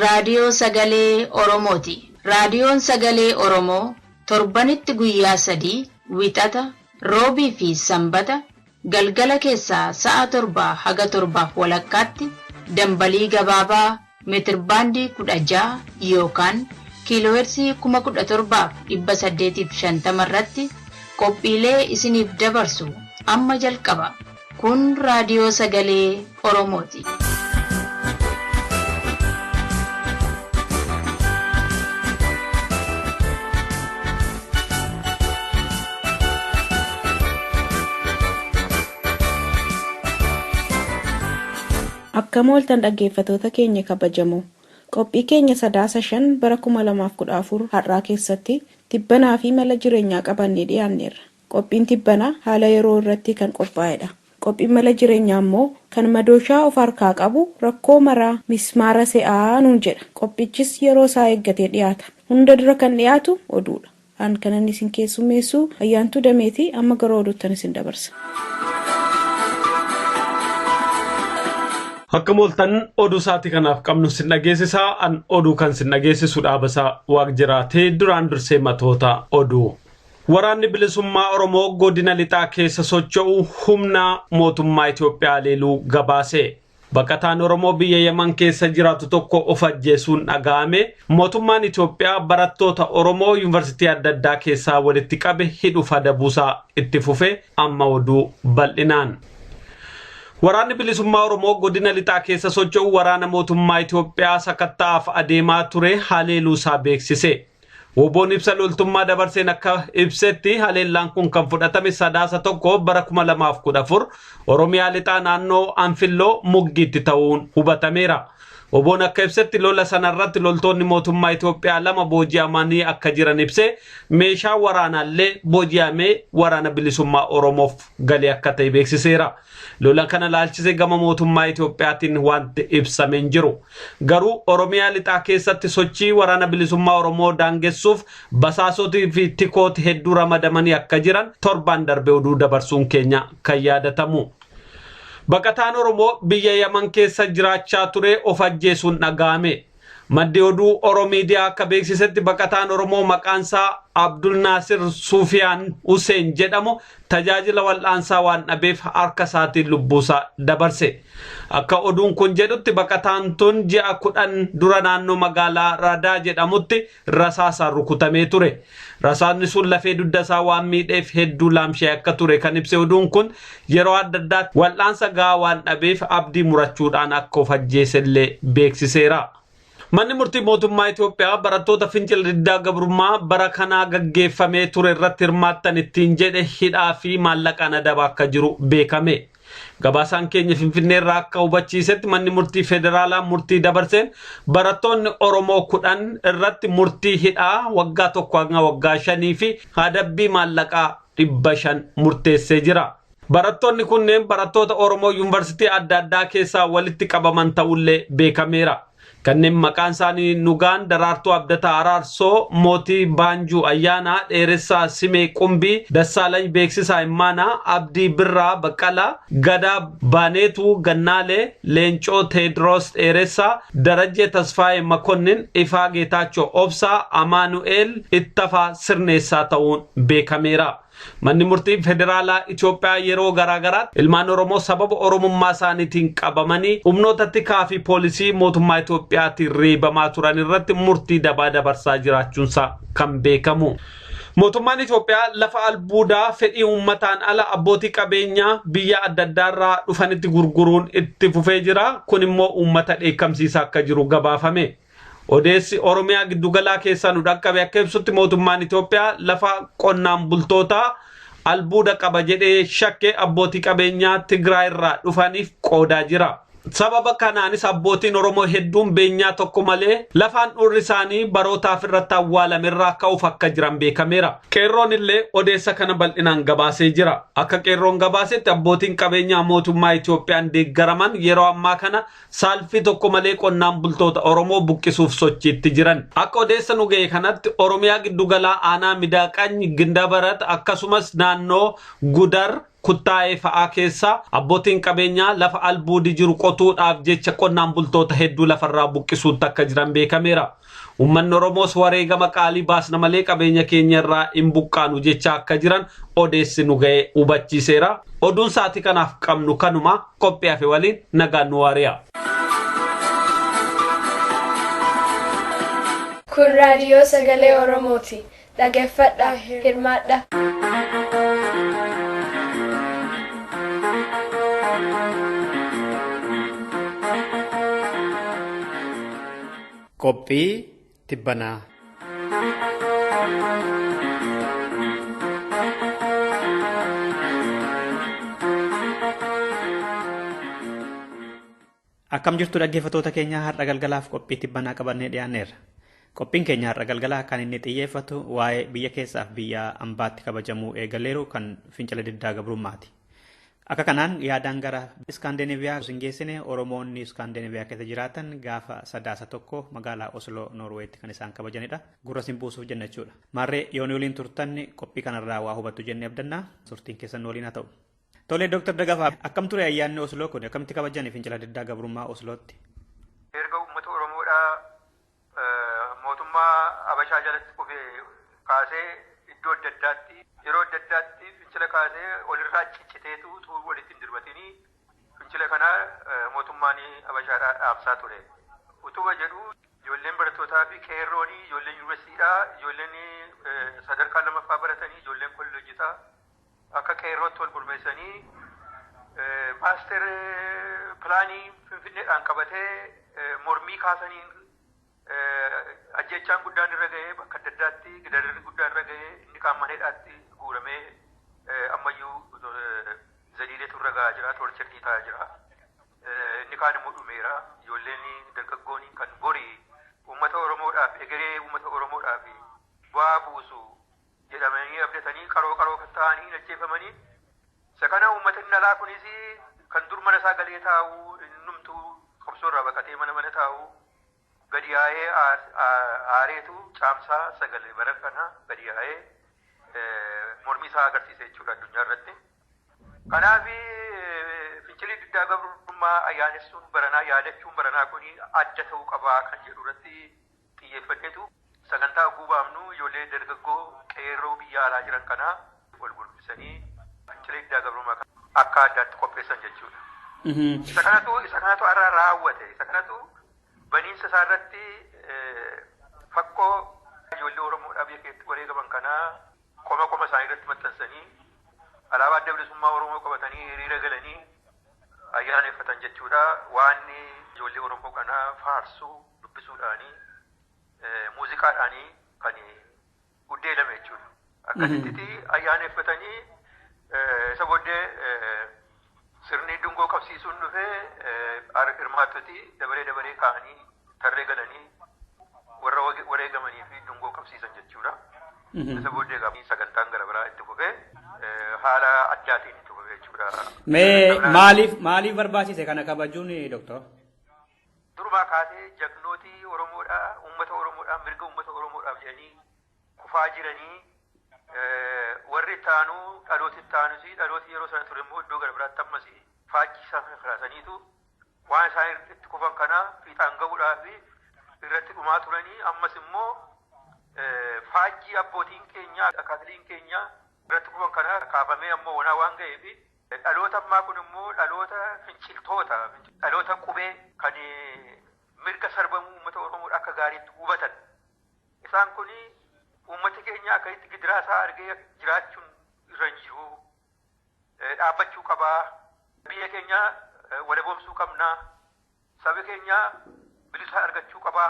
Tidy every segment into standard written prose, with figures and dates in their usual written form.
raadiyoo sagalee Oromooti. Raadiyoon sagalee Oromoo torbanitti guyyaa 3 wixata, roobii fi sanbata galgala keessaa sa'a 7 haga 7 walakkaatti dambalii gabaabaa meetirbaandii 16 yookaan kiiloohersii 17,850 irratti qophiilee isiniif dabarsu amma jalqaba. Kun raadiyoo sagalee Oromooti. Akkam ooltan dhaggeeffatoota keenya kabajamoo. Qophii keenya Sadaasa 5 bara 2014 har'aa keessatti tibbanaa fi mala jireenyaa qabannee dhiyaanneerra. Qophiin tibbanaa haala yeroo irratti kan qophaa'edha. Qophiin mala jireenyaa immoo kan madooshaa of harkaa qabu rakkoo maraa mismaara se'aa nuun jedha. Qophichis yeroo isaa eeggatee dhiyaata. Hunda dura kan dhiyaatu oduudha. An kanan isin keessummeessu Ayyaantuu Dameeti. Amma gara oduuttan isin dabarsa. Akkam ooltan oduu sa'aatii kanaaf qabnu sin dhageessisaa an oduu kan sin dhageessisu dhaabasaa waaq jiraatee duraan dursee matoota oduu. Waraanni bilisummaa Oromoo godina lixaa keessa socho'u humna mootummaa Itoophiyaa leeluu gabaase. Baqataan Oromoo biyya Yaman keessa jiraatu tokko of ajjeesuun dhaga'ame. Mootummaan Itoophiyaa barattoota Oromoo yuunivarsiitii adda addaa keessaa walitti qabe hidhuuf adabuusaa itti fufe amma oduu bal'inaan. Waraanni bilisummaa Oromoo godina lixaa keessa socho'u waraana mootummaa Itoophiyaa sakatta'aaf adeemaa ture haleeluusaa beeksise. Woboon ibsa loltummaa dabarseen akka ibsetti haleellaan kun kan fudhatame Sadaasa 1 bara 2014 Oromiyaa lixaa naannoo Anfilloo Muggiitti ta'uun hubatameera. Woboon akka ibsetti lola sanarratti loltoonni mootummaa Itoophiyaa 2 booji'amanii akka jiran ibsee meeshaa waraanaallee booji'amee waraana bilisummaa Oromoof galee akka ta'e beeksiseera. Lola kana laalchisee gama mootummaa Itoophiyaatiin wanti ibsame hin jiru. Garuu Oromiyaa lixaa keessatti sochii waraana bilisummaa Oromoo daangessuuf basaasotii fi tikooti hedduu ramadamanii akka jiran torbaan darbe oduu dabarsuun keenya kan yaadatamu. Baqataan Oromoo biyya Yaman keessa jiraachaa ture of ajjeesuun dhaga'ame. Maddi oduu Oromiidiyaa akka beeksisetti baqataan Oromoo maqaansaa Abdul Naasir Suufiyaan Huseen jedhamu tajaajila wal'aansaa waan dhabeef harka isaatiin lubbuusaa dabarse. Akka oduun kun jedhutti baqataan tun ji'a 10 dura naannoo magaalaa Radaa jedhamutti rasaasaan rukutamee ture. Rasaasni sun lafee dugda isaa waan miidheef hedduu laamsha'ee akka ture kan ibse oduun kun yeroo adda addaatti wal'aansa gahaa waan dhabeef abdii murachuudhaan akka of ajjeesellee beeksiseera. Manni murtii mootummaa Itoophiyaa barattoota fincila diddaa gabrummaa bara kanaa gaggeeffamee ture irratti hirmaattan ittiin jedhe hidhaa fi maallaqaan adaba akka jiru beekame. Gabaasaan keenya Finfinnee irraa akka hubachiisetti manni murtii federaalaa murtii dabarseen barattoonni Oromoo 10 irratti murtii hidhaa waggaa 1 hanga waggaa 5 fi adabbii maallaqaa 500 murteessee jira. Barattoonni kunneen barattoota Oromoo yuunivarsiitii adda addaa keessaa walitti qabaman ta'ullee beekameera. Kanneen maqaan isaanii Nugaan Daraartuu Abdataa Araarsoo, Mootii Baanjuu Ayyaanaa, Dheeressaa Simee Qumbii, Dassaalany Beeksisaa Immaanaa, Abdii Birraa Baqqalaa, Gadaa Baaneetuu Gannaalee, Leencoo Teediroos Dheeressaa, Darajjee Tasfaayee Makonnin, Ifaa Geetaachoo Obsaa, Amaanu'eel Ittafaa Sirneessaa ta'uun beekameera. Manni murtii federaalaa Itoophiyaa yeroo garaagaraatti ilmaan Oromoo sababa Oromummaa isaaniitiin qabamanii humnoota tikaa fi poolisii mootummaa Itoophiyaatiin reebamaa turan irratti murtii dabaa dabarsaa jiraachuunsaa kan beekamu. Mootummaan Itoophiyaa lafa albuudaa fedhii uummataan ala abbootii qabeenyaa biyya adda addaarraa dhufanitti gurguruun itti fufee jira. Kun immoo uummata dheekkamsiisaa akka jiru gabaafame. Odeessi Oromiyaa giddugalaa keessaa nu dhaqqabe akka ibsutti mootummaan Itoophiyaa lafa qonnaan bultootaa albuuda qaba jedhee shakke abbootii qabeenyaa Tigraay irraa dhufaniif qoodaa jira. Sababa kanaanis abbootiin Oromoo hedduun beenyaa tokko malee lafaan dhurri isaanii barootaaf irratti awwaalame irraa ka'uuf akka jiran beekameera. Qeerroon illee odeessa kana bal'inaan gabaasee jira. Akka qeerroon gabaasetti abbootiin qabeenyaa mootummaa Itoophiyaan deeggaraman yeroo ammaa kana saalfii tokko malee qonnaan bultoota Oromoo buqqisuuf sochiitti jiran. Akka odeessa nu ga'e kanatti Oromiyaa giddugalaa aanaa Midaaqany, Gindabarat akkasumas naannoo Gudar, Kuttaa'ee fa'aa keessaa abbootiin qabeenyaa lafa albuudii jiru qotuudhaaf jecha qonnaan bultoota hedduu lafarraa buqqisuutti akka jiran beekameera. Uummanni Oromoos wareegama qaalii baasna malee qabeenya keenya irraa hin buqqaanu jecha akka jiran odeessi nu ga'e hubachiiseera. Oduun sa'aatii kanaaf qabnu kanuma qophii hafe waliin nagaan nu waari'a. Kun raadiyoo sagalee Oromooti. Dhaggeeffadhaa, hirmaadhaa. Qophii tibbanaa. Akkam jirtu dhaggeeffattoota keenya har'a galgalaaf qophii tibbanaa qabannee dhiyaanneerra. Qophiin keenya har'a galgalaa kan inni xiyyeeffatu waa'ee biyya keessaaf biyya ambaatti kabajamuu eegaleeru kan fincila diddaa gabrummaati. Akka kanaan yaadaan gara Iskaandineeviyaa hin geessine Oromoonni Iskaandineeviyaa keessa jiraatan gaafa 1 magaalaa Osloo Noorweetti kan isaan kabajanidha. Gurra sin buusuuf jenna jechuudha. Maarree yoon waliin turtan qophii kanarraa waa hubattu jennee abdannaa turtiin keessan waliin haa ta'u. Tolee Dooktar Dagafaa akkam ture ayyaanni Osloo kun akkamitti kabajani fincila diddaa gabrummaa Oslootti? Erga uummata Oromoodhaa mootummaa Habashaa jalatti kufee kaasee iddoo adda addaatti yeroo adda addaatti fincila kaasee walirraa cicciteetu utuu walitti hin dirbatinii fincila kana mootummaan Habashaadhaa dhaabsaa ture. Utuba jedhu ijoolleen barattootaa fi qeerroonii, ijoolleen yuunivarsiitiidhaa, ijoolleen sadarkaa lammaffaa baratanii, ijoolleen kolleejitaa akka qeerrootti wal gurmeessanii maaster pilaanii Finfinneedhaan qabatee mormii kaasaniin ajjechaan guddaan irra ga'ee bakka adda addaatti gidaarri guddaan irra ga'ee inni kaan mana hidhaatti guuramee ammayyuu zaliileetu irra ga'aa jira, toorchertii ta'aa jira. Inni kaan immoo dhumeera. Ijoolleen dargaggoon kan borii uummata Oromoodhaaf egeree uummata Oromoodhaaf bu'aa buusu jedhamanii abdatanii qaroo qaroo kan ta'anii ajjeefamanii. Isa kana uummata inni alaa kunis kan dur mana isaa galee taa'u innumtuu qabsoo irraa baqatee mana mana taa'u gadi yaa'ee aareetu caamsaa 9 bara kana gadi yaa'ee mormii isaa agarsiise jechuudha addunyaa irratti. Kanaaf fincilli diddaa gabrummaa ayyaanessuun baranaa yaadachuun baranaa kun adda ta'uu qabaa kan jedhu irratti xiyyeeffanneetu sagantaa guubaamnu ijoollee dargaggoo qeerroo biyya alaa jiran kanaa wal gurmeessanii fincila diddaa gabrummaa akka addaatti qopheessan jechuudha. Isa kanatu har'a raawwate. Isa kanatu baniinsa isaa irratti fakkoo ijoollee Oromoodhaa biyya keessatti wareegaman kanaa qoma qoma isaanii irratti maxxansanii alaabaa adda bilisummaa Oromoo qabatanii hiriira galanii ayyaaneffatan jechuudha. Waan ijoollee Oromoo kanaa faarsuu dubbisuudhaanii muuziqaadhaanii kan guddeelame jechuudha. Akkasitti ayyaaneffatanii isa booddee sirni dungoo qabsiisuun dhufee hirmaattoti dabaree dabaree ka'anii tarree galanii warra wareegamanii fi dungoo qabsiisan jechuudha. Isa booddee sagantaan gara biraa itti fufee haala addaatiin itti fufee jechuudha. Mee maaliif barbaachise kana kabajuun Dooktar? Durumaa kaasee jagnootii Oromoodhaa, uummata Oromoodhaa, mirga uummata Oromoodhaaf jedhanii kufaa jiranii warri taanuu dhalooti taanus dhalooti yeroo sana ture immoo iddoo gara biraatti ammas faajjii isaan karaasaniitu waan isaan itti kufan kana fiixaan ga'uudhaaf irratti dhumaa turanii ammas immoo faajjii abbootiin keenya akaakiliin keenya irratti kufan kana kaafamee ammoo wanaa waan ga'eef dhaloota ammaa kun immoo dhaloota finciltoota dhaloota qubee kan mirga sarbamuu uummata Oromoo akka gaariitti hubatan isaan kun uummati keenya akka itti gidiraa isaa argee jiraachuun irra hin jiru dhaabbachuu qabaa biyya keenya walaboomsuu qabnaa sabi keenya bilisa argachuu qabaa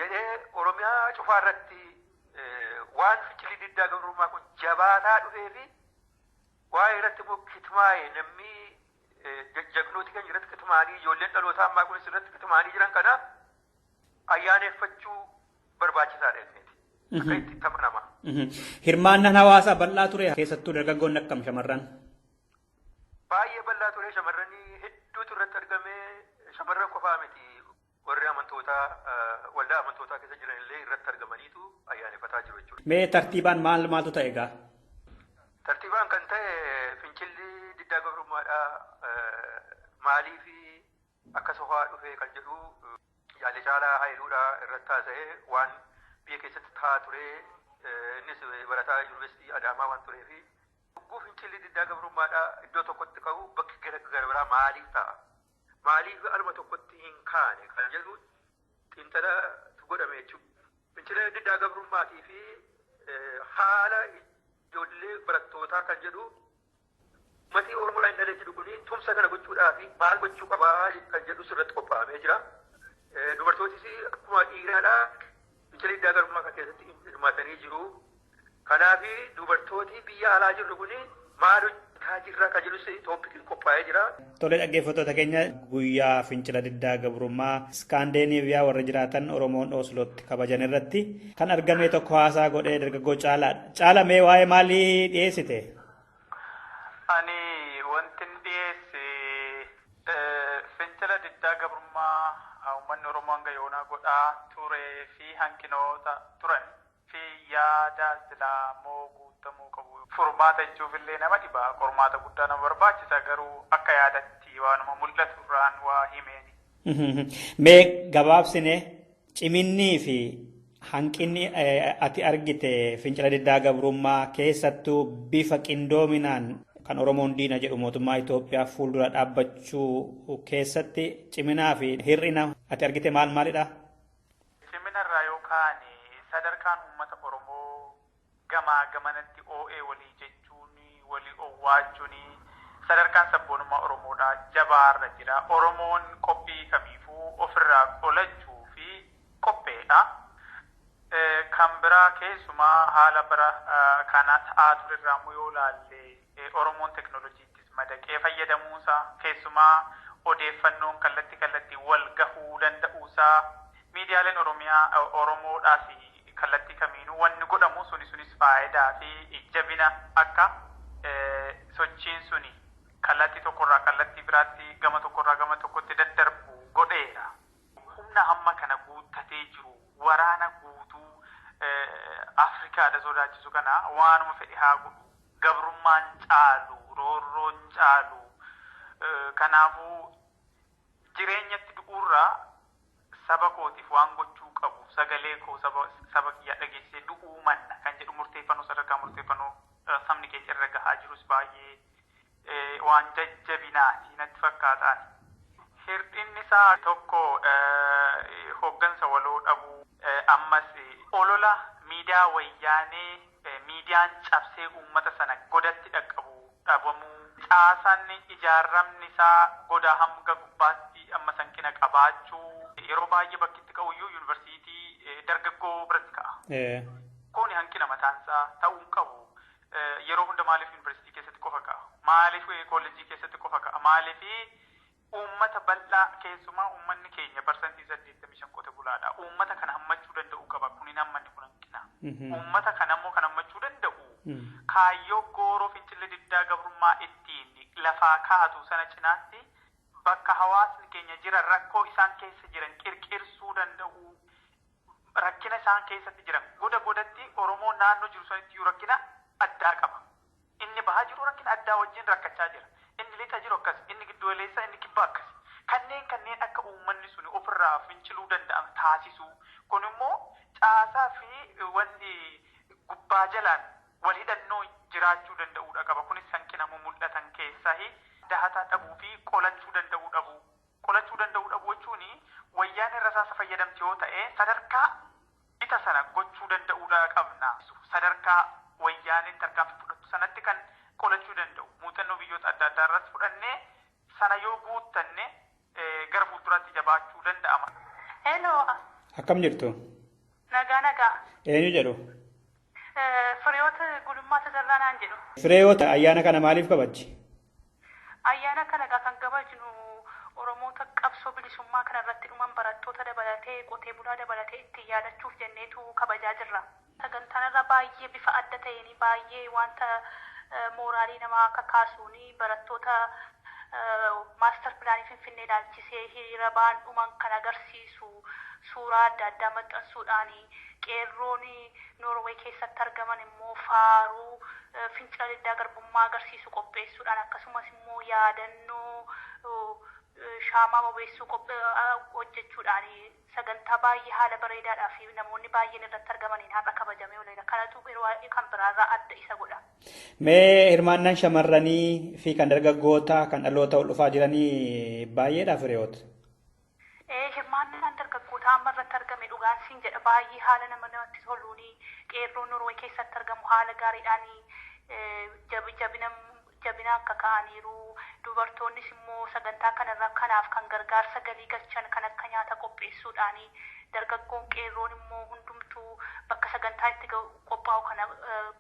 jedhee Oromiyaa cufaa irratti waan fincilli diddaa gabrummaa kun jabaataa dhufee fi waa'ee irratti immoo kitmaa'e namni jagnooti keenya irratti kitmaa'anii ijoolleen dhalootaa ammaa kunis irratti kitmaa'anii jiran kana ayyaaneffachuu barbaachisaadha inni. Akka itti amanama. Hirmaannaan hawaasaa bal'aa ture keessattuu dargaggoonni akkam shamarran? Baay'ee bal'aa ture shamarranii hedduutu irratti argame shamarran qofaa miti warri amantootaa waldaa amantootaa keessa jiran illee irratti argamaniitu ayyaaneffataa jiru jechuudha. Mee tartiibaan maal maaltu ta'e egaa? Tartiibaan kan ta'e haasa'ee waan biyya keessatti ta'aa ture, innis barataa Yuunivarsiitii Adaamaa waan tureefi yogguu fincilli diddaa gabrummaadhaa iddoo tokkotti ka'u bakki gara biraa maaliif ta'a? Maaliif aluma tokkotti hin kaane kan jedhu xiinxalatu godhame jechuudha. Fincila diddaa gabrummaatii fi haala ijoollee barattootaa kan jedhu uummatni Oromoodhaan hin dhalee jedhu kuni tumsa kana gochuudhaaf maal gochuu qabaa kan jedhu sirratti qophaa'amee jira. Dubartootis akkuma dhiiraadhaa fincila diddaa gabrummaa kan keessatti hirmaatanii jiru. Kanaaf dubartooti biyya alaa jirru kuni maal hojjetaa jirra kan jedhus tooppikiin qophaa'ee jira. Tole, dhaggeeffattoota keenya, guyyaa fincila diddaa gabrummaa Iskaandeeniiviyaa warra jiraatan Oromoon Oslootti kabajan irratti kan argame tokko haasaa godhee dargaggoo Caalaadha. Caala, mee waa'ee maalii dhiyeessite? Ani wanti dhiyeesse fincila diddaa gabrummaa uummanni Oromoo hanga yoonaa godhaa turee fi hanqinoota turan fi yaada silaa moo guutamuu qabu. Furmaata jechuuf illee nama dhiba, qormaata guddaa nama barbaachisa, garuu akka yaadatti waanuma mul'atu irraan waa himeeni. Mee gabaabsine ciminnii fi hanqinni ati argite fincila diddaa gabrummaa keessattuu bifa qindoominaan kan Oromoon diina jedhu mootummaa Itoophiyaa fuuldura dhaabbachuu keessatti ciminaa fi hir'ina ati argite maal maalidha? Cimina irraa yoo kaane, sadarkaan uummata Oromoo gamaa gamanatti oo'ee walii jechuun, walii owwaachuun, sadarkaan sabboonummaa Oromoodhaa jabaarra jira. Oromoon qophii kamiifuu ofirraa qolachuu fi qopheedha. Kan biraa keessumaa haala bara kana ta'aa turerraa immoo yoo ilaalle, Oromoon teknooloojiittis madaqee fayyadamuusaa, keessumaa odeeffannoon kallattii kallattii wal gahuu danda'uusaa, miidiyaaleen Oromiyaa Oromoodhaaf kallattii kamiinuu wanni godhamu suni sunis faayidaa fi jabina akka sochiin suni kallattii tokkorraa kallattii biraatti, gama tokkorraa gama tokkotti daddarbu godheera. Humna hamma kana guuttatee jiru, waraana guutuu Afrikaadha sodaachisu kana, waanuma fedhe haa godhu, gabrummaan caalu, roorroon caalu, kanaafuu jireenyatti du'uurraa saba kootiif waan gochuu qabu sagalee koo saba kiyyaa dhageessisee du'uu manna kan jedhu murteeffannoo, sadarkaa murteeffannoo sabni keenya irra gahaa jirus baay'ee waan jajjabinaati natti fakkaataan. Hir'inni isaa tokko hooggansa waloo dhabuu, ammas olola miidiyaa wayyaanee miidiyaan cabsee uummata sana godatti dhaqqabu dhabamuu, caasaan ijaarramni isaa goda hanga gubbaatti amma hanqina qabaachuu. Yeroo baay'ee bakki itti ka'u iyyuu yuunivarsiitii dargaggoo biratti ka'a. Kuni hanqina mataansaa ta'uu hin qabu. Yeroo hunda maaliif yuunivarsiitii keessatti qofa ka'a? Maaliif koolleejjii keessatti qofa ka'a? Maaliif uummata bal'aa, keessumaa uummanni keenya 85% qote bulaadha. Uummata kana hammachuu danda'uu qaba. Kun hin hammanne, kun hanqina. Uummata kana immoo kan hammachuu danda'u kaayyoo gooroo fincilli diddaa gabrummaa ittiin lafaa kaatu sana cinaatti bakka hawaasni keenya jiran rakkoo isaan keessa jiran qirqirsuu danda'u, rakkina isaan keessatti jiran goda godatti Oromoo naannoo jiru sanitti iyyuu rakkina addaa qaba. Inni bahaa jiru rakkina addaa wajjin rakkachaa jira. Inni lixa jiru akkas, inni giddu galeessa, inni kibbaa akkas. Kanneen akka uummanni suni ofirraa finciluu danda'an taasisuu. Kun immoo caasaa fi wanni gubbaa jalaan wal hidhannoo jiraachuu danda'uudha qaba. Kunis hanqina mul'atan keessaa dahataa dhabuu fi qolachuu danda'uu dhabuu. Qolachuu danda'uu dhabuu jechuun wayyaan irra rasaasa fayyadamte yoo ta'e sadarkaa ita sana gochuu danda'uudha qabna. Sadarkaa wayyaaniin tarkaanfii fudhattu sanatti kan qolachuu danda'u. Muuxannoo biyyoota adda addaa irratti fudhannee sana yoo guuttanne gara fuulduraatti jabaachuu danda'ama. Hello. Akkam jirtu? Nagaa, nagaa. Eenyu jedhu? Firiyoota Gulummaa Tazarraa naan jedhu. Firiyoota, ayyaana kana maaliif kabajji? Ayyaana kana egaa kan kabajnu Oromoota qabsoo bilisummaa kana irratti dhuman, barattoota dabalatee, qotee bulaa dabalatee, ittiin yaadachuuf jenneetu kabajaa jirra. Sagantaan irra baay'ee bifa adda ta'een, baay'ee wanta mooraalii namaa kakaasuun, barattoota master planii Finfinnee ilaalchisee hiriira ba'an dhuman kan agarsiisu suuraa adda addaa maxxansuudhaan, qeerroon Noorwee keessatti argaman immoo faaruu fincila diddaa garbummaa agarsiisu qopheessuudhaan, akkasumas immoo yaadannoo Shaamaa bobeessuu hojjechuudhaan sagantaa baay'ee haala bareedaadhaa fi namoonni baay'een irratti argamaniin har'a kabajamee ooleera. Kanatu yeroo kan biraarraa adda isa godha. Mee hirmaannaan shamarranii fi kan dargaggootaa kan dhaloota ol dhufaa jiranii baay'eedha Fireewoot? Hirmaannaan dargaggootaa amma irratti argame dhugaan siin jedha, baay'ee haala nama namatti toluuni qeerroon Norwee keessatti argamu haala gaariidhaan jabina akka ka'aniiru, dubartoonnis immoo sagantaa kanarra kanaaf kan gargaarsa galii galchan kan akka nyaata qopheessuudhaani, dargaggoon qeerroon immoo hundumtuu bakka sagantaa itti qophaa'u kana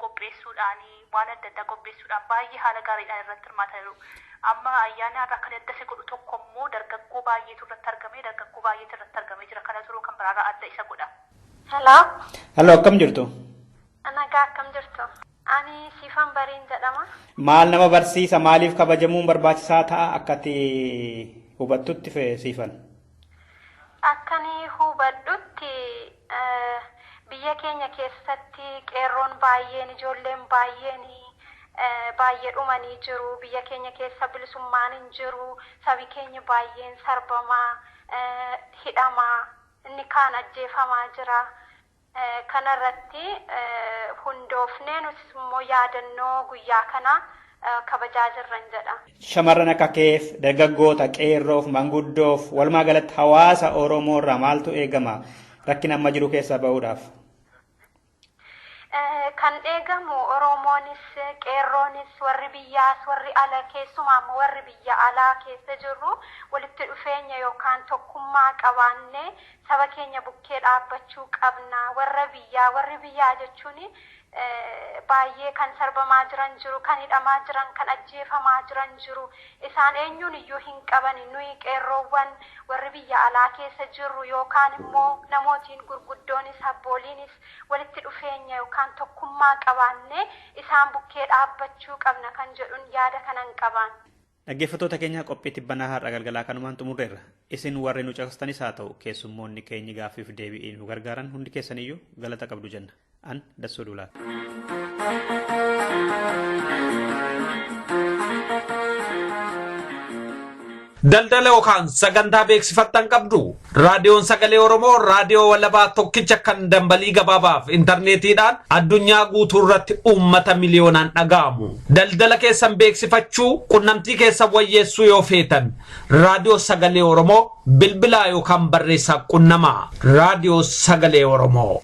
qopheessuudhaani, waan adda addaa qopheessuudhaan baay'ee haala gaariidhaan irratti hirmaataniiru. Amma ayyaana irraa kan adda isa godhu tokko immoo dargaggoo baay'eetu irratti argame, dargaggoo baay'eetu irratti argamee jira. Kana turuu kan biraarraa adda isa godha. Hello. Halloo, akkam jirtu? Nagaa, akkam jirtu? Ani Siifan Bariin jedhama. Maal nama barsiisa, maaliif kabajamuun barbaachisaa ta'a akka ati hubattutti, Siifan? Akkani hubadhutti, biyya keenya keessatti qeerroon baay'een, ijoolleen baay'een baay'ee dhumanii jiru. Biyya keenya keessa bilisummaan hin jiru. Sabi keenya baay'een sarbamaa, hidhamaa, inni kaan ajjeefamaa jira. Kanarratti hundoofnee nutis immoo yaadannoo guyyaa kana kabajaa jirran jedha. Shamarran akka keef, dargaggoota, qeerroof, manguddoof, walumaa galatti hawaasa Oromoo irraa maaltu eegama rakkina amma jiru keessaa bahuudhaaf? Kan eegamu Oromoonis, qeerroonis, warri biyyaas, warri ala, keessumaa immoo warri biyya alaa keessa jirru walitti dhufeenya yookaan tokkummaa qabaannee saba keenya bukkee dhaabbachuu qabna. Warra biyyaa, warri biyyaa jechuun baay'ee kan sarbamaa jiran jiru, kan hidhamaa jiran, kan ajjeefamaa jiran jiru. Isaan eenyuun iyyuu hin qabani. Nuyi qeerroowwan warri biyya alaa keessa jirru yookaan immoo namootiin gurguddoonis abbooliinis walitti dhufeenya yookaan tokkummaa qabaannee isaan bukkee dhaabbachuu qabna kan jedhuun yaada kanan qabaan. Dhaggeeffattoota keenya, qophii tibbanaa har'a galgalaa kanumaan xumurreerra. Isin warri nu caqastanis haa ta'u keessummoonni keenya gaaffiif deebi'ii nu gargaaran hundi keessaniyyuu galata qabdu jenna. An Dassuu Duulaati. Daldala yookaan sagantaa beeksifattan qabdu, Raadiyoon Sagalee Oromoo raadiyoo walabaa tokkicha kan dambalii gabaabaaf intarneetiidhaan addunyaa guutuu irratti uummata miliyoonaan dhaga'amu. Daldala keessan beeksifachuu, qunnamtii keessan wayyeessuu yoo feetan, Raadiyoo Sagalee Oromoo bilbilaa yookaan barreessaa qunnamaa. Raadiyoo Sagalee Oromoo.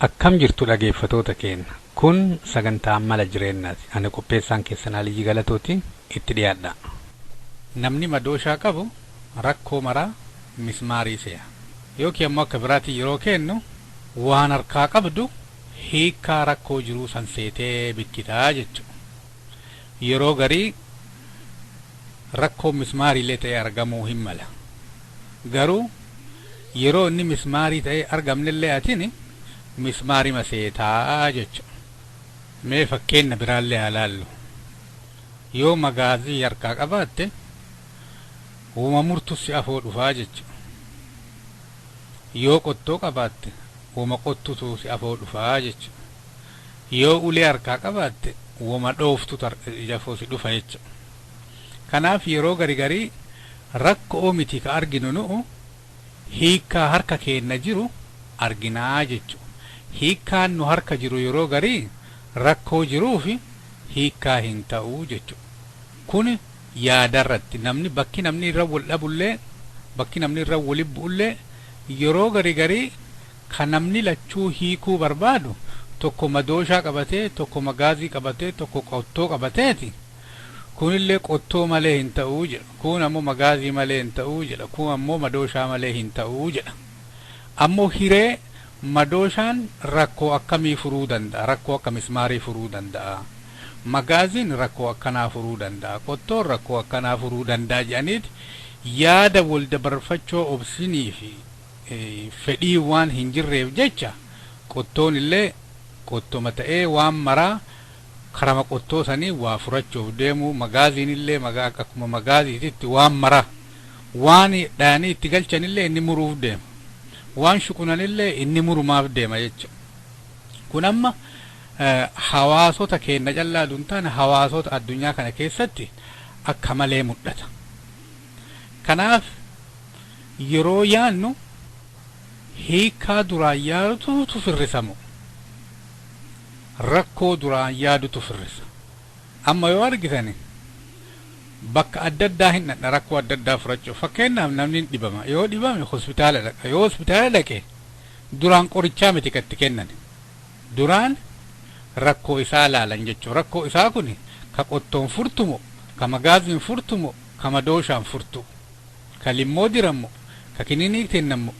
Akkam jirtu dhaggeeffatoota keenya? Kun sagantaa mala jireenyaati. Ani qopheessaan keessan Aliyyi Galatooti, itti dhiyaadha. Namni madooshaa qabu rakkoo maraa mismaarii se'a. Yookiin ammoo akka biraatiin yeroo kennu, waan harkaa qabdu hiikkaa rakkoo jiruu san seetee bikkitaa jechuudha. Yeroo garii rakkoon mismaariilee ta'ee argamuu hin mala. Garuu yeroo inni mismaarii ta'ee argamnellee atini mismaarima seetaa jechuudha. Mee fakkeenya biraallee haa laallu. Yoo magaazii harkaa qabaatte, uuma murtu si afoo dhufaa jechuudha. Yoo qottoo qabaatte, uuma qottutu si afoo dhufaa jechuudha. Yoo ulee harkaa qabaatte, uuma dhooftu ija afoo si dhufa jechuudha. Kanaaf yeroo gari garii rakkoo miti ka arginu, nu'u hiikkaa harka keenna jiru arginaa jechuudha. Hiikkaan nu harka jiru yeroo garii rakkoo jiruufi hiikkaa hin ta'uu jechuudha. Kun yaadarratti namni bakki namni irra wal dhabullee, bakki namni irra wali bu'ullee, yeroo gari garii kan namni lachuu hiikuu barbaadu, tokko madooshaa qabatee, tokko magaazii qabatee, tokko qottoo qabateeti. Kunillee qottoo malee hin ta'uu jedha. Kun ammoo magaazii malee hin ta'uu jedha. Kun ammoo madooshaa malee hin ta'uu jedha. Ammoo hiree madooshaan rakkoo akkamii furuu danda'a? Rakkoo akka mismaarii furuu danda'a. Magaaziin rakkoo akkanaa furuu danda'a. Qottoon rakkoo akkanaa furuu danda'a jedhaniiti yaada wal dabarfachoo obsinii fi fedhii waan hin jirreef jecha, qottoon illee qottoma ta'ee waan maraa karama qottoo sanii waa furachuuf deemu, magaaziin illee akkuma magaaziititti waan maraa waan dhayanii itti galchan illee inni muruuf deema. Waan shuqunanillee inni murumaaf deema jechuudha. Kun amma hawaasota keenya callaa duun taane hawaasota addunyaa kana keessatti akka malee mul'ata. Kanaaf yeroo yaannu hiikaa duraan yaadutu firrisamu. Rakkoo duraan yaadutu firrisa. Amma yoo argitani bakka adda addaa hin dhaqna rakkoo adda addaa furachuuf. Fakkeenyaaf namni dhibama. Yoo dhibame hospitaala dhaqa. Yoo hospitaala dhaqe duraan qorichaa miti kan itti kennan. Duraan rakkoo isaa laalan jechuudha. Rakkoo isaa kun ka qottoon furtumo, ka magaaziin furtumo, ka madooshaan furtu, ka limmoo dirammo, ka kininii kennammo,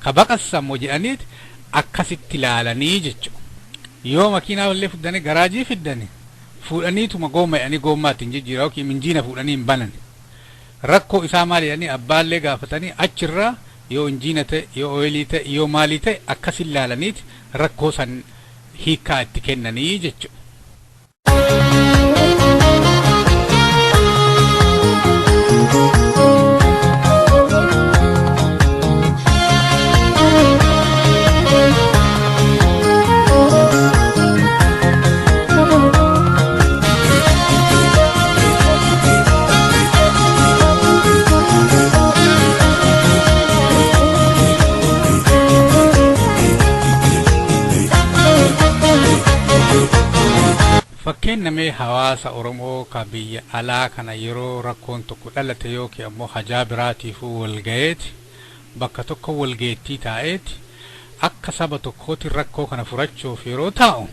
ka baqassammo jedhaniit akkasitti laalanii jechuudha. Yoo makiinaa illee fuudhanii garaajii fiddanii fuudhaniituma goomma jedhanii goommaa ittiin jijjiiraa yookiin minjiina fuudhanii hin banan. Rakkoo isaa maal jedhanii abbaallee gaafatanii achirraa yoo injiina ta'e, yoo ooyilii ta'e, yoo maalii ta'e akkasin laalaniit rakkoo san hiikaa itti kennanii jechuudha. Fakkeen hawaasa Oromoo ka biyya alaa kana yeroo rakkoon tokko dhalate yookiin ammoo hajaa biraatiifuu walgayeeti bakka tokko walgeettii taa'eeti akka saba tokkooti rakkoo kana furachuuf yeroo taa'u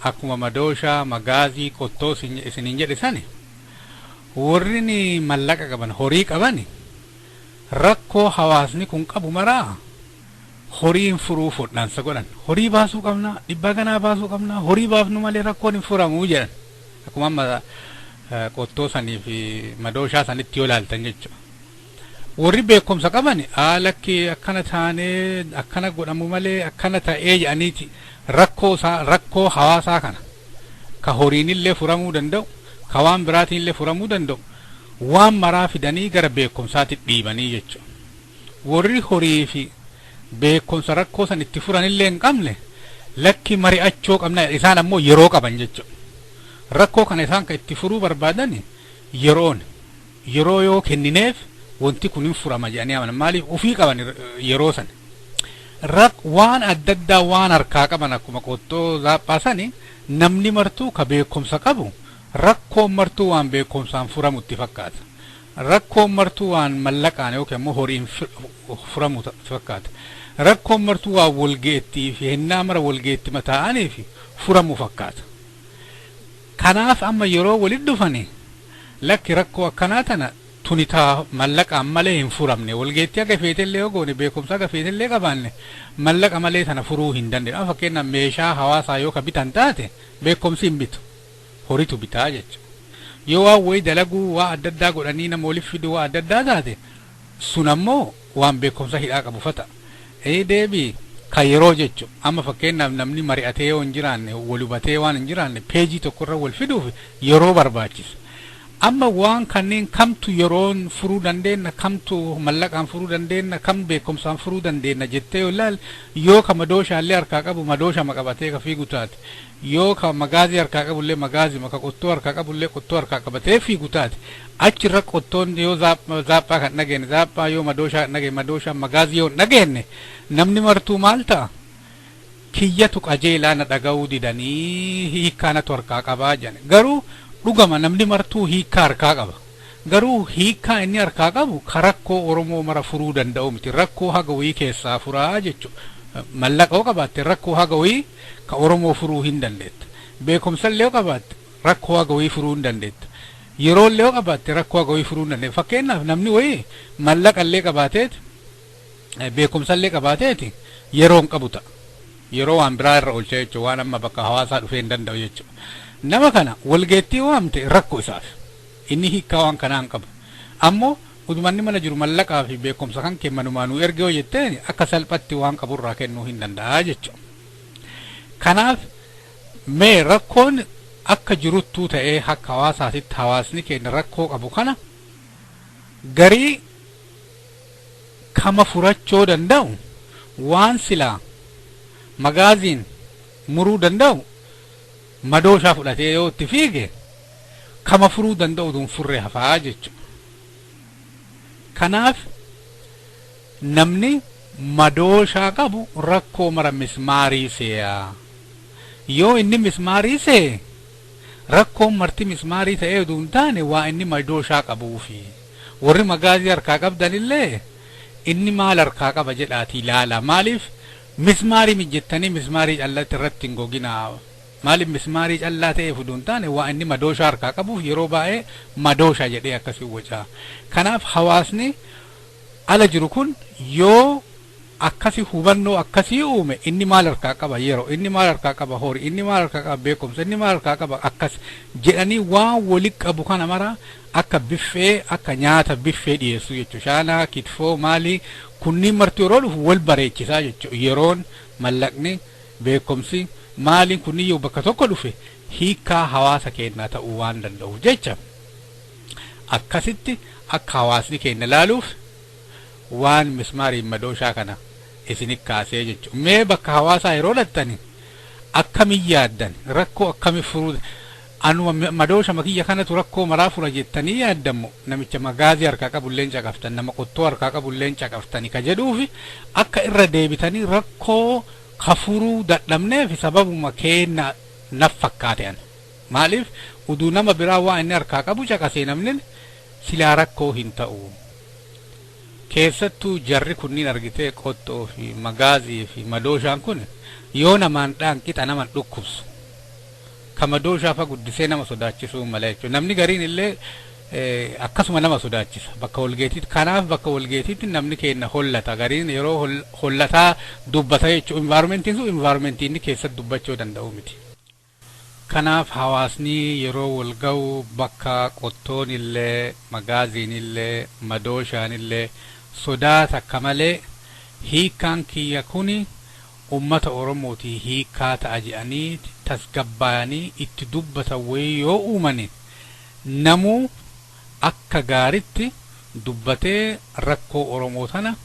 akkuma madooshaa magaazii qottoo isiniin jedhe sani warri mallaqa qaban horii qaban rakkoo hawaasni kun qabu maraa horiin furuu fudhansa godhan. Horii baasuu qabna, dhibbaa ganaa baasuu qabna, horii baafnu malee rakkoon hin furamuu jedhan. Akkuma amma qottoo sanii fi madooshaa sanitti yoo ilaaltan jechuudha. Warri beekumsa qaban lakki akkana taanee akkana godhamu malee akkana ta'ee jedhaniiti rakkoo rakkoo hawaasaa kana ka horiinillee furamuu danda'u, ka waan biraatiinillee furamuu danda'u waan maraa fidanii gara beekumsaatti dhiibanii jechuudha. Warri horii fi beekumsa rakkoo san itti furanillee hin qabne lakki mari'achoo qabna isaan ammoo yeroo qaban jechuudha. Rakkoo kana isaan kan itti furuu barbaadan yeroon yeroo yoo kennineef wanti kun hin furama jedhanii amanan. Maaliif ofii qaban yeroo san. Waan adda addaa waan harkaa qaban akkuma qottoo zaaphaa sani namni martuu ka beekumsa qabu rakkoon martuu waan beekumsaan furamu itti fakkaata. Rakkoon martuu waan mallaqaan yookiin ammoo horiin furamu itti fakkaata. Rakkoon martuu waan walgeettii fi hennaa mara walgeetti mataa'anii fi furamu fakkaata. Kanaaf amma yeroo walitti dhufani lakki rakkoo akkanaa tana tuni taa mallaqaan malee hin furamne walgeettii akka feetellee yoo goone beekumsa akka feetellee qabaanne mallaqa malee tana furuu hin dandeenye. Fakkeenyaaf meeshaa hawaasaa yoo ka bitan taate beekumsi hin bitu horitu bitaa jechuudha. Yoo waan wayii dalaguu waa adda addaa godhanii nama waliif fiduu waa adda addaa taate sun ammoo waan beekumsa hidhaa qabu fata. Deebii ka yeroo jechuudha. Amma fakkeenyaaf namni mari'atee yoo hin jiraanne wal hubatee waan hin jiraanne peejii tokkorra wal fiduuf yeroo barbaachisa. Amma waan kanneen kamtu yeroon furuu dandeenya, kamtu mallaqaan furuu dandeenya, kam beekumsaan furuu dandeenya jettee yoo ilaal yoo ka madooshaallee harkaa qabu madooshama qabatee ka fiigu taate, yoo ka magaazii harkaa qabullee magaazima, ka qottoo harkaa qabullee qottoo harkaa qabatee fiigu taate, achirra qottoon yoo zaaphaa kan dhageenye zaaphaa yoo madooshaa kan dhageenye madooshaa magaazii yoo dhageenye namni martuu maal ta'a? Kiyyatu qajeelaa na dhaga'uu didanii hiikkaa natu harkaa qabaa jedhan. Garuu dhugama namni martuu hiikkaa harkaa qaba. Garuu hiikkaa inni harkaa qabu ka rakkoo Oromoo mara furuu danda'u miti. Rakkoo haga wayii keessaa furaa jechuudha. Mallaqa yoo qabaatte rakkoo haga wayii ka Oromoo furuu hin dandeetta. Beekumsa illee yoo qabaatte rakkoo haga wayii furuu hin dandeetta. Yeroo illee yoo qabaatte rakkoo haga wayii furuu hin dandeetta. Fakkeenyaaf namni wayii mallaqa illee qabaateeti beekumsa illee qabaateeti yeroo hin qabu ta'a. Yeroo waan biraa irra oolcha jechuudha. Waan amma bakka hawaasaa dhufee hin danda'u jechuudha. Nama kana walgeettii waamte rakkoo isaaf. Inni hiikkaa waan kanaa hin qabu. Ammoo utumanni mana jiru mallaqaa fi beekumsa kan kennanumaanuu erga yoo jetteen akka salphatti waan qaburraa kennuu hin danda'a jechuudha. Kanaaf mee rakkoon akka jiruttuu ta'ee akka hawaasaatitti hawaasni keenya rakkoo qabu kana garii kama furachuu danda'u Waan silaa magaaziin muruu danda'u madooshaa fudhatee yoo itti fiige kama furuu danda'u tun furree hafaa jechuudha. Kanaaf namni madooshaa qabu rakkoo mara mismaarii see'a. Yoo inni mismaarii see rakkoon marti mismaarii ta'ee utuu hin taane waa inni madooshaa qabuufi. Warri magaazii harkaa qabdanillee inni maal harkaa qaba jedhaatii ilaala. Maaliif mismaarii mijettanii mismaarii callatti irratti hin goginaa. Maaliif mismaarii callaa ta'eef utuu hin taane waa inni madooshaa harkaa qabuuf yeroo baay'ee madooshaa jedhee akkasii wacaa. Kanaaf hawaasni ala jiru kun yoo akkasi hubannoo akkasii uume, inni maal harkaa qaba yeroo, inni maal harkaa qaba horii, inni maal harkaa qaba beekumsa, inni maal harkaa qaba akkas jedhanii waan wali qabu kana mara akka biffee, akka nyaata biffee dhiyeessuu jechuudha. Shaanaa, kitfoo, maalii kunniin marti yeroo dhufu wal bareechisaa jechuudha. Yeroon, mallaqni, beekumsi, maaliin kunniin yoo bakka tokko dhufe hiikaa hawaasa keenyaa ta'uu waan danda'uuf jecha akkasitti akka hawaasni keenya laaluuf waan mismaariin madooshaa kana isinit kaasee jechuudha. Mee bakka hawaasaa yeroo dhattani akkamiin yaaddan, rakkoo akkami furuu, anuma madoosha makiyya kanatu rakkoo maraa fura jettanii yaaddamu, namicha magaazii harkaa qabu illee caqaftan, nama qottoo harkaa qabu illee caqaftani ka jedhuufi akka irra deebitanii rakkoo ka furuu dadhabneef sababuma keenna naf fakkaate ana. Maaliif uduu nama biraa waa inni harkaa qabu caqasee namni silaa rakkoo hin ta'u. Keessattuu jarri kunniin argitee qottoo fi magaazii fi madooshaan kun yoo namaan dhaan qixa nama dhukkubsu. Ka madooshaa fa guddisee nama sodaachisuu mala jechuudha. Namni gariin illee akkasuma nama sodaachisa bakka walgeetiitti. Kanaaf bakka walgeetiitti namni keenya hollata. Gariin yeroo hollataa dubbata jechuudha. Environmentiin sun environmentii inni keessatti dubbachuu danda'u miti. Kanaaf hawaasni yeroo wal ga'u bakka qottoon illee, magaaziin illee, madooshaan illee sodaa takka malee hiikkaan kiyya kuni ummata Oromootii hiikkaa ta'a jedhanii tasgabbaa'anii itti dubbatan wayii yoo uumani namuu akka gaaritti dubbatee rakkoo Oromoo tana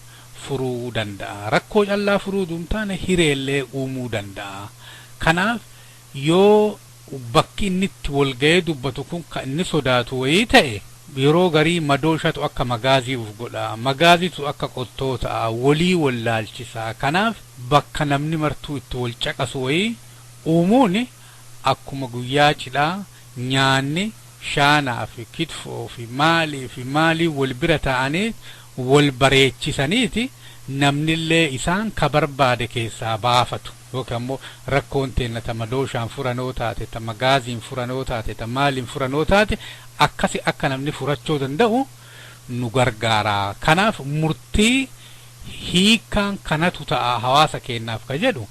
furuu danda'a. Rakkoo callaa furuu duun taane hireellee uumuu danda'a. Kanaaf yoo bakki inni itti walga'ee dubbatu kun kan inni sodaatu wayii ta'e yeroo garii madooshatu akka magaazii uf godha, magaaziitu akka qottoo ta'a, walii wallaalchisa. Kanaaf bakka namni martuu itti wal caqasu wayii uumuun akkuma guyyaa cidhaa nyaanni shaanaa fi kitfoo fi maalii fi maalii wal bira ta'anii wal bareechisaniiti namnillee isaan ka barbaade keessaa baafatu. Yookaan immoo rakkoon teenna ta madooshaan furanoo taate, ta magaaziin furanoo taate, ta maaliin furanoo taate akkasi akka namni furachuu danda'u nu gargaara. Kanaaf murtii hiikkaan kanatu ta'a hawaasa keenyaaf ka jedhu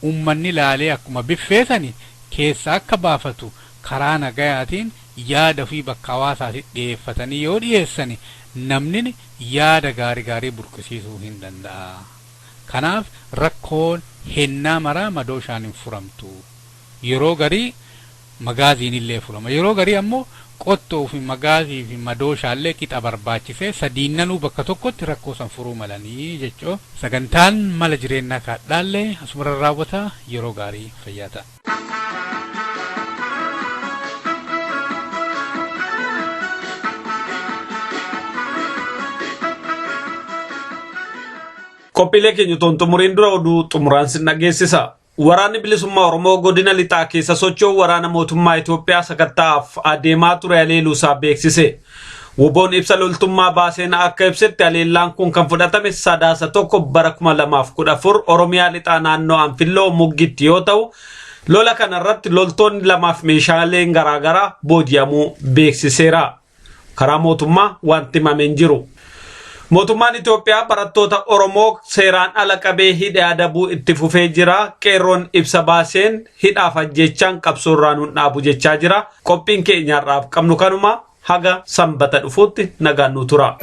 ummanni laalee akkuma biffeesani keessa akka baafatu karaa nagayaatiin yaada ofii bakka hawaasaatti dhiyeeffatanii yoo dhiyeessani namni yaada gaarii gaarii burqisiisuu hin danda'a. Kanaaf rakkoon hennaa maraa madooshaan hin furamtu. Yeroo garii magaaziin illee furama. Yeroo garii ammoo qottoo fi magaazii fi madooshaallee qixa barbaachisee sadiinnanuu bakka tokkotti rakkoo san furuu malanii jechuu. Sagantaan mala jireenyaa kaadhaallee asumarra raawwata. Yeroo gaarii fayyaa ta'a. Qophiilee keenya otoo hin xumuriin dura oduu xumuraan sin dhageessisa. Waraanni bilisummaa Oromoo godina lixaa keessa socho'u waraana mootummaa Itoophiyaa sakatta'aaf adeemaa ture haleeluusaa beeksise. Woboon ibsa loltummaa baaseen akka ibsetti haleellaan kun kan fudhatame Sadaasa 1 bara 2014 Oromiyaa lixaa naannoo Anfilloo Muggitti yoo ta'u, lola kanarratti loltoonni lamaaf meeshaaleen garaagaraa booji'amuu beeksiseera. Karaa mootummaa wanti himame hin jiru. Mootummaan Itoophiyaa barattoota Oromoo seeraan ala qabee hidhee adabuu itti fufee jira. Qeerroon ibsa baaseen hidhaaf ajjeechaan qabsoo irraa nun dhaabu jechaa jira. Qophiin keenya har'aaf qabnu kanuma, haga sanbata dhufuutti nagaan nu tura.